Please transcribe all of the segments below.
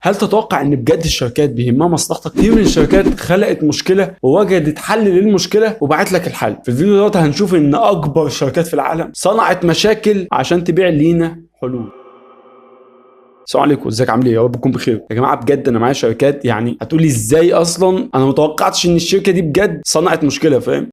هل تتوقع ان بجد الشركات بيهمها مصلحتك؟ كتير من الشركات خلقت مشكلة ووجدت حل للمشكلة وبعت لك الحل. في الفيديو دوت هنشوف ان اكبر الشركات في العالم صنعت مشاكل عشان تبيع لينا حلول. السلام عليكم، ازيك، عامل ايه؟ يا رب تكون بخير. يا جماعة بجد انا معايا شركات، يعني هتقولي ازاي اصلا انا ما توقعتش ان الشركة دي بجد صنعت مشكلة، فاهم؟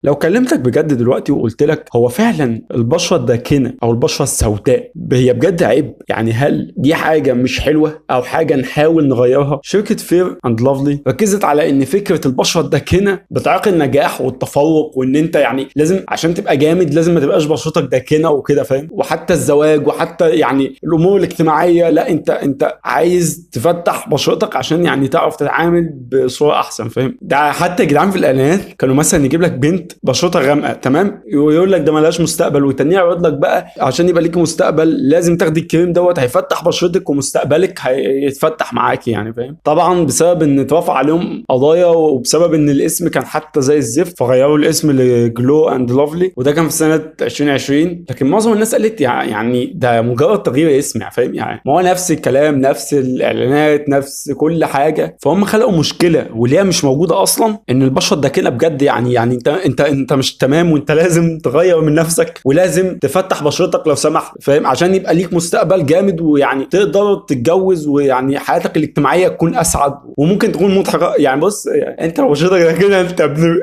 لو كلمتك بجد دلوقتي وقلت لك هو فعلا البشرة الداكنة او البشرة السوداء هي بجد عيب، يعني هل دي حاجة مش حلوة او حاجة نحاول نغيرها؟ شركة Fair and Lovely ركزت على ان فكرة البشرة الداكنة بتعيق النجاح والتفوق، وان انت يعني لازم عشان تبقى جامد لازم ما تبقاش بشرتك داكنه وكده، فاهم؟ وحتى الزواج وحتى يعني الامور الاجتماعية، لا انت عايز تفتح بشرتك عشان يعني تعرف تتعامل بصورة احسن، فاهم؟ ده حتى يا جدعان في الاعلانات كانوا مثلا يجيب لك بنت بشرتها غامقه، تمام، ويقول لك ده ملهاش مستقبل، والتاني يعرض لك بقى عشان يبقى ليك مستقبل لازم تاخدي الكريم دوت هيفتح بشرتك ومستقبلك هيتفتح معاكي، يعني فاهم؟ طبعا بسبب ان اترفع عليهم قضايا وبسبب ان الاسم كان حتى زي الزفت فغيروا الاسم ل Glow and Lovely، وده كان في سنة 2020. لكن معظم الناس قالت يعني ده مجرد تغيير اسم، يعني فاهم؟ يعني ما هو نفس الكلام، نفس الاعلانات، نفس كل حاجة. فهم خلقوا مشكلة واللي هي مش موجودة اصلا، ان البشرة الداكنة بجد يعني انت مش تمام، وانت لازم تغير من نفسك ولازم تفتح بشرتك لو سمحت، فاهم؟ عشان يبقى ليك مستقبل جامد ويعني تقدر تتجوز ويعني حياتك الاجتماعية تكون اسعد وممكن تكون مضحكة. يعني بص، يعني انت لو بشرتك كده انت ابن.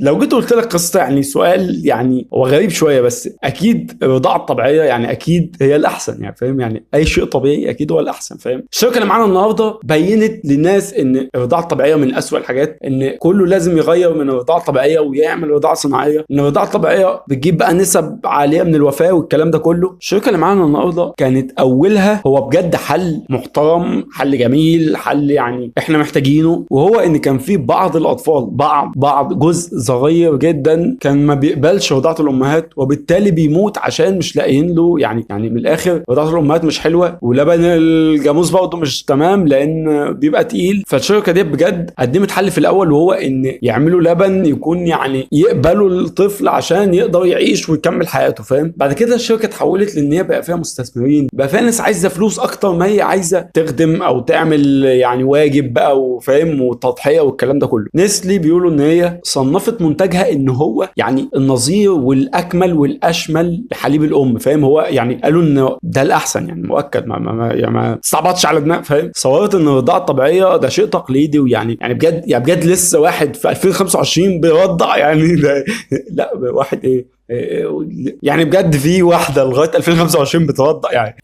لو جيت قلت لك قصة، يعني سؤال يعني هو غريب شوية، بس اكيد الرضاعة الطبيعية يعني اكيد هي الاحسن، يعني فاهم؟ يعني اي شيء طبيعي اكيد هو الاحسن، فاهم؟ الشركة اللي معانا النهارده بينت للناس ان الرضاعة الطبيعية من اسوأ الحاجات، ان كله لازم يغير من الرضاعة الطبيعية ويعمل رضاعه صناعية، ان الرضاعة الطبيعية بتجيب بقى نسب عالية من الوفاة والكلام ده كله. الشركة اللي معانا النهارده كانت اولها هو بجد حل محترم، حل جميل، حل يعني احنا محتاجينه، وهو ان كان في بعض الاطفال، بعض جزء صغير جدا كان ما بيقبلش رضاعة الامهات، وبالتالي بيموت عشان مش لاقيين له، يعني من الاخر رضاعة الامهات مش حلوة، ولبن الجاموس برضه مش تمام لان بيبقى تقيل. فالشركه دي بجد قدمت حل في الاول، وهو ان يعملوا لبن يكون يعني يقبلوا الطفل عشان يقدر يعيش ويكمل حياته، فاهم؟ بعد كده الشركة اتحولت لان هي بقى فيها مستثمرين، بقى فيها ناس عايزه فلوس اكتر ما هي عايزه تخدم او تعمل يعني واجب بقى، وفاهم، وتضحية والكلام ده كله. نسلي بيقولوا ان هي صنفت منتجها ان هو يعني النظير والاكمل والاشمل لحليب الام، فاهم؟ هو يعني قالوا ان ده الاحسن، يعني مؤكد، ما ما يعني ما استعبطش على دماغ، فاهم؟ صورت ان الرضاعة الطبيعية ده شيء تقليدي، ويعني يعني بجد، يعني بجد لسه واحد في 2025 بيرضع، يعني ده لا واحد ايه يعني بجد في واحدة لغاية 2025 بترضع، يعني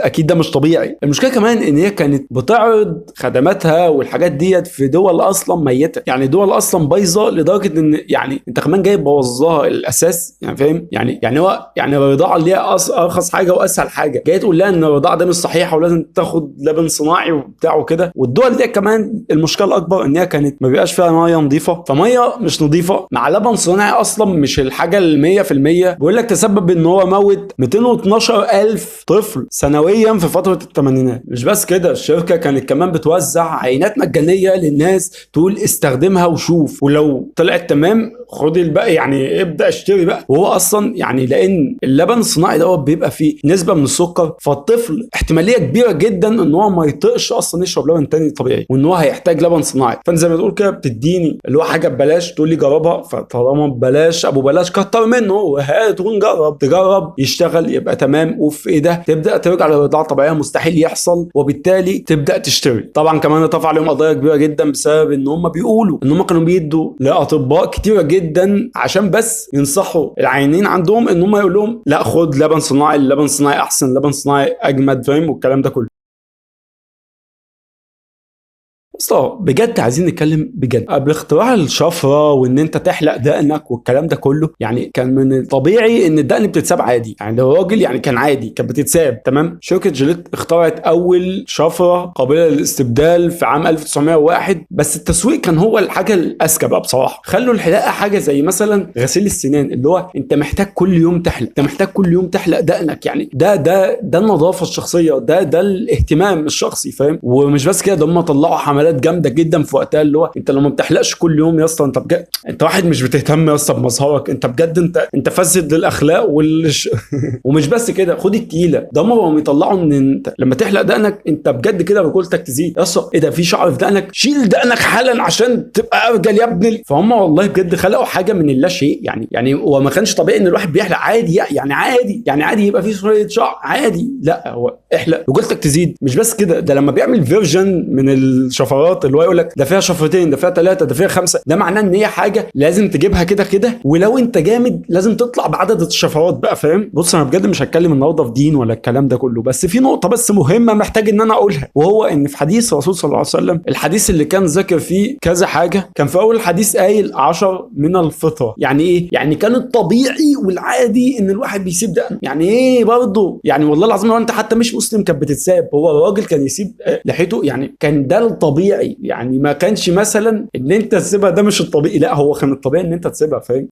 اكيد ده مش طبيعي. المشكلة كمان ان هي كانت بتعرض خدماتها والحاجات ديت في دول اصلا ميته، يعني دول اصلا بايظة، لدرجة ان يعني انت كمان جاي بوظها الاساس، يعني فاهم؟ يعني هو يعني الرضاعة اللي هي ارخص حاجة واسهل حاجة، جاي تقول لها ان الرضاعة ده مش صحيحه ولازم تاخد لبن صناعي وبتاع وكده. والدول دي كمان المشكلة الاكبر ان هي كانت ما بيبقاش فيها مية نظيفة، فميه مش نظيفة مع لبن صناعي اصلا مش الحاجة 100%. بيقول لك تسبب ان هو موت 212,000 طفل سنويا في فترة الثمانينات. مش بس كده، الشركة كانت كمان بتوزع عينات مجانية للناس تقول استخدمها وشوف، ولو طلعت تمام خد الباقي، يعني ابدا اشتري بقى. وهو اصلا يعني لان اللبن الصناعي دوت بيبقى فيه نسبه من السكر، فالطفل احتمالية كبيرة جدا ان هو ما يطقش اصلا يشرب لبن تاني طبيعي، وان هو هيحتاج لبن صناعي. فانت زي ما تقول كده بتديني اللي هو حاجة ببلاش، تقول لي جربها، فطالما ببلاش ابو بلاش كتر منه وهات ونجرب، تجرب يشتغل يبقى تمام، وفي ايه ده تبدا ترجع للرضاعه الطبيعية، مستحيل يحصل، وبالتالي تبدا تشتري. طبعا كمان اترفع عليهم قضايا كبيرة جدا بسبب ان هم بيقولوا ان هم كانوا بيدوا لاطباء كتيرة جدا عشان بس ينصحوا العيانين عندهم ان هم يقول لهم لا خد لبن صناعي، اللبن الصناعي احسن، لبن صناعي اجمد، فاهم؟ والكلام ده كله. اصلا بجد عايزين نتكلم بجد، قبل اختراع الشفرة وان انت تحلق دقنك والكلام ده كله، يعني كان من الطبيعي ان الدقن بتتساب عادي، يعني الراجل يعني كان عادي كانت بتتساب، تمام؟ شركة جيليت اخترعت اول شفرة قابله للاستبدال في عام 1901، بس التسويق كان هو الحاجة الاذكى بقى بصراحة. خلوا الحلاقة حاجة زي مثلا غسيل السنان، اللي هو انت محتاج كل يوم تحلق، انت محتاج كل يوم تحلق دقنك، يعني ده ده ده النظافة الشخصية، ده الاهتمام الشخصي، فاهم؟ ومش بس كده، ده هم طلعوا حملات حملات جامدة جدا في وقتها، اللي هو انت لو ما بتحلقش كل يوم يا اسطى انت بجد انت واحد مش بتهتم يا اسطى بمظهرك، انت بجد انت فاسد للاخلاق ومش بس كده، خد التقيله ده، هم بقوا يطلعوا ان انت لما تحلق دقنك انت بجد كده رجولتك تزيد يا اسطى، ايه ده في شعر في دقنك، شيل دقنك حالا عشان تبقى ارجل يا ابن. فهم والله بجد خلقوا حاجة من اللا شيء. يعني هو ما كانش طبيعي ان الواحد بيحلق عادي، يعني عادي، يعني عادي يبقى في شوية شعر عادي، لا هو احلق رجولتك تزيد. مش بس كده، ده لما بيعمل version من الشفرات اللي هو يقول لك ده فيها شفرتين، ده فيها 3، ده فيها 5، ده معناه ان هي حاجة لازم تجيبها كده كده، ولو انت جامد لازم تطلع بعدد الشفرات بقى، فاهم؟ بص انا بجد مش هتكلم النهارده في دين ولا الكلام ده كله، بس في نقطة بس مهمة محتاج ان انا اقولها، وهو ان في حديث الرسول صلى الله عليه وسلم، الحديث اللي كان ذاكر فيه كذا حاجة، كان في اول الحديث قايل 10 من الفطرة. يعني ايه؟ يعني كان الطبيعي والعادي ان الواحد بيسيب دقنه. يعني ايه برضه؟ يعني والله العظيم لو انت حتى مش مسلم كانت بتتساب، هو الراجل كان يسيب لحيته، يعني كان ده الطبيعي، يعني ما كانش مثلا ان انت تسيبها ده مش الطبيعي، لا هو كان الطبيعي ان انت تسيبها، فاهم؟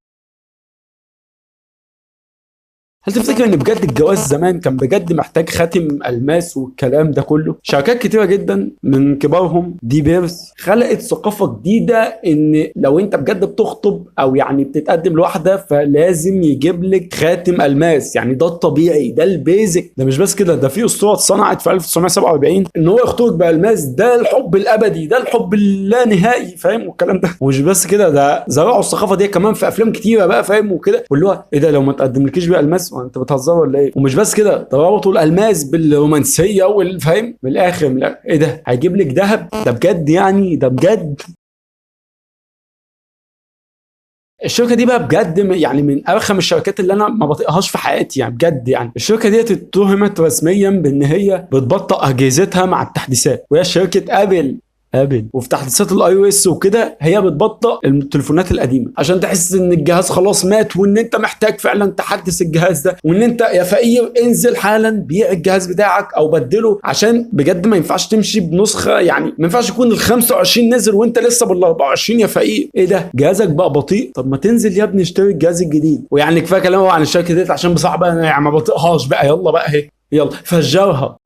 هل تفتكر ان بجد الجواز زمان كان بجد محتاج خاتم الماس والكلام ده كله؟ شركات كتيرة جدا من كبارهم دي بيرس خلقت ثقافة جديدة ان لو انت بجد بتخطب او يعني بتتقدم لواحدة فلازم يجيب لك خاتم الماس، يعني ده الطبيعي، ده ال basic. ده مش بس كده، ده في اسطورة اتصنعت في 1947 ان هو يخطبك بالماس، ده الحب الابدي، ده الحب اللانهائي، فاهم؟ والكلام ده. ومش بس كده، ده زرعوا الثقافة دي كمان في افلام كتيرة بقى، فاهم؟ وكده، واللي هو ايه ده لو ما تقدملكيش بالماس انت بتهزر ولا ايه؟ ومش بس كده، ده ربطوا الالماس بالرومانسيه والفهم من الاخر، من الآخر. ايه ده هيجيب لك ذهب؟ ده بجد يعني، ده بجد. الشركة دي بقى بجد يعني من ارخم الشركات اللي انا ما بطيقهاش في حياتي، يعني بجد. يعني الشركة دي اتهمت رسميا بان هي بتبطئ اجهزتها مع التحديثات، وهي شركة ابل. وفي تحديثات ال iOS وكده هي بتبطئ التليفونات القديمة عشان تحس ان الجهاز خلاص مات، وان انت محتاج فعلا تحدث الجهاز ده، وان انت يا فقير انزل حالا بيع الجهاز بتاعك او بدله، عشان بجد ما ينفعش تمشي بنسخه، يعني ما ينفعش يكون ال 25 نزل وانت لسه بال 24 يا فقير. ايه ده جهازك بقى بطيء؟ طب ما تنزل يا ابني اشتري الجهاز الجديد. ويعني كفاية كلام عن الشركة ديت عشان بصراحة بقى انا يعني ما بطيقهاش بقى، يلا بقى اهي، يلا فجرها.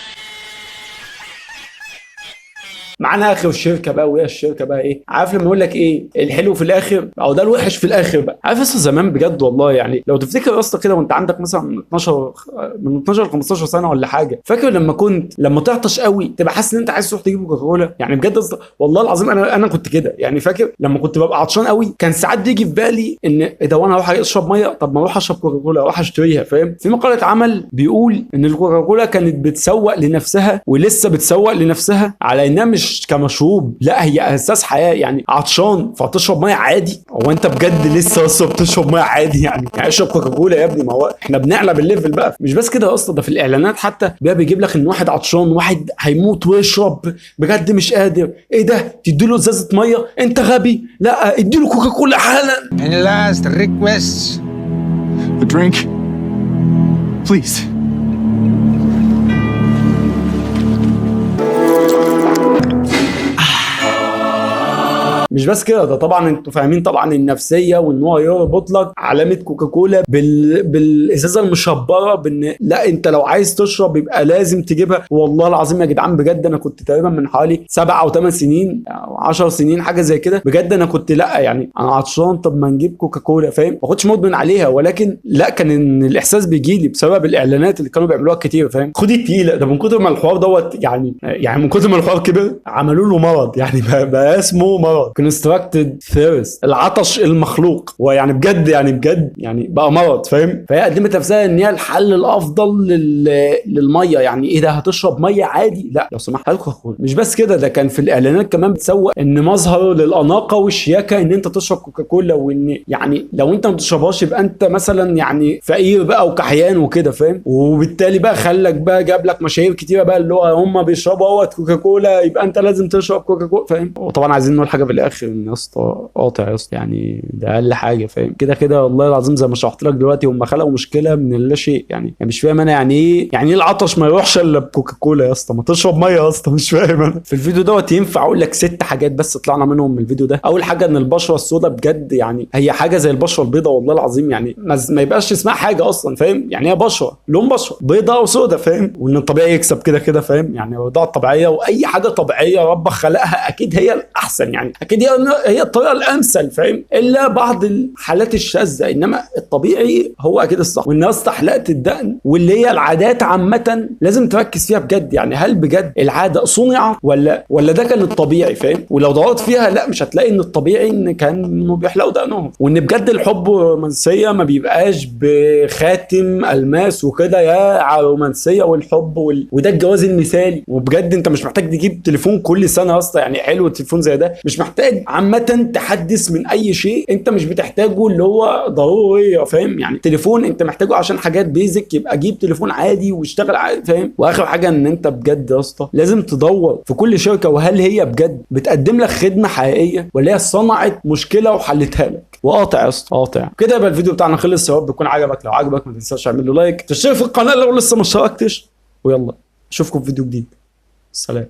معانا اخر شركة بقى، وهي الشركة بقى ايه؟ عارف لما اقول لك ايه الحلو في الاخر او ده الوحش في الاخر بقى. عارف اصلا زمان بجد والله، يعني لو تفتكر اصلا كده وانت عندك مثلا 12 من 12 ل 15 سنة ولا حاجة، فاكر لما كنت لما تعطش قوي تبقى حاسس ان انت عايز تروح تجيب كوكاكولا؟ يعني بجد اصلا والله العظيم انا كنت كده، يعني فاكر لما كنت ببقى عطشان قوي كان ساعات بيجي في بالي ان ايه ده وانا اروح اشرب مية، طب ما اروح اشرب كوكاكولا، اروح اشتريها، فاهم؟ في مقاله عمل بيقول ان الكوكاكولا كانت بتسوق لنفسها ولسه بتسوق لنفسها على انها مش كمشروب، لا هي اساس حياة. يعني عطشان فهتشرب مية عادي؟ هو انت بجد لسه اصلا بتشرب مية عادي؟ يعني اشرب كوكاكولا يا ابني، ما هو احنا بنعلى بال level بقى. مش بس كده اصلا، ده في الاعلانات حتى بقى بيجيب لك ان واحد عطشان، واحد هيموت ويشرب بجد مش قادر، ايه ده تديله ازازة مية؟ انت غبي، لا اديله كوكاكولا حالا. Any last requests? A drink, please. مش بس كده، ده طبعا انتوا فاهمين طبعا النفسية، وان هو يربط لك علامة كوكاكولا بالازازه المشبره، بان لا انت لو عايز تشرب يبقى لازم تجيبها. والله العظيم يا جدعان بجد انا كنت تقريبا من حوالي 7 أو 8 سنين او 10 سنين حاجة زي كده، بجد انا كنت لا يعني انا عطشان طب ما نجيب كوكاكولا، فاهم؟ ما كنتش مدمن عليها، ولكن لا كان ان الاحساس بيجي لي بسبب الاعلانات اللي كانوا بيعملوها كتير، فاهم؟ خد التقيله ده من كتر ما الحوار دوت يعني من كتر ما الحوار كبر عملوا له مرض، يعني بقى اسمه مرض constructed thirst، العطش المخلوق. ويعني بجد يعني بجد يعني بقى مرض، فاهم؟ فهي قدمت نفسها ان هي الحل الافضل للمية. يعني ايه ده هتشرب مية عادي؟ لا لو سمحت هات كوكاكولا. مش بس كده، ده كان في الاعلانات كمان بتسوق ان مظهر للاناقه والشياكه ان انت تشرب كوكاكولا، وان يعني لو انت ما بتشربهاش يبقى انت مثلا يعني فقير بقى وكحيان وكده، فاهم؟ وبالتالي بقى خلك بقى جاب لك مشاهير كتيرة بقى اللي هو هم بيشربوا اهوت كوكاكولا يبقى انت لازم تشرب كوكاكولا، فاهم؟ وطبعا عايزين نقول حاجة في الاخر، الاخر ان يا اسطى قاطع يا اسطى، يعني ده اقل حاجة فاهم. كده كده والله العظيم زي ما شرحت لك دلوقتي هم خلقوا مشكلة من اللا شيء، يعني مش فاهم انا يعني ايه، يعني ايه العطش ما يروحش الا بكوكاكولا يا اسطى؟ ما تشرب مية يا اسطى، مش فاهم انا. في الفيديو دوت ينفع اقول لك 6 حاجات بس طلعنا منهم من الفيديو ده. اول حاجة ان البشرة السوداء بجد يعني هي حاجة زي البشرة البيضاء والله العظيم، يعني ما يبقاش اسمها حاجة اصلا فاهم، يعني هي بشره لون بشره بيضاء وسوداء فاهم، وان الطبيعي يكسب كده كده فاهم. يعني الرضاعة الطبيعية واي حاجة طبيعية ربك خلقها اكيد هي الاحسن، يعني اكيد هي الطريقة الامثل فاهم، الا بعض الحالات الشاذة، انما الطبيعي هو اكيد الصح. وان يا اسطى حلقة الدقن واللي هي العادات عامة لازم تركز فيها بجد، يعني هل بجد العادة صنعت ولا ده كان الطبيعي فاهم؟ ولو دورت فيها لا مش هتلاقي ان الطبيعي ان كانوا بيحلقوا دقنهم، وان بجد الحب والرومانسيه ما بيبقاش بخاتم الماس وكده يا على الرومانسية والحب وده الجواز المثالي. وبجد انت مش محتاج تجيب تليفون كل سنة يا اسطى، يعني حلو التليفون زي ده، مش محتاج عامة تحدث من اي شيء انت مش بتحتاجه اللي هو ضروري فاهم. يعني تليفون انت محتاجه عشان حاجات basic، يبقى جيب تليفون عادي واشتغل عادي فاهم. واخر حاجة ان انت بجد يا اسطى لازم تدور في كل شركة وهل هي بجد بتقدم لك خدمة حقيقية ولا هي صنعت مشكلة وحلتها لك. وقاطع يا اسطى قاطع. كده يبقى الفيديو بتاعنا خلص، يا رب يكون عجبك، لو عجبك ما تنساش تعمل له like، تشترك في القناة لو لسه ما اشتركتش، ويلا اشوفكم في فيديو جديد. سلام.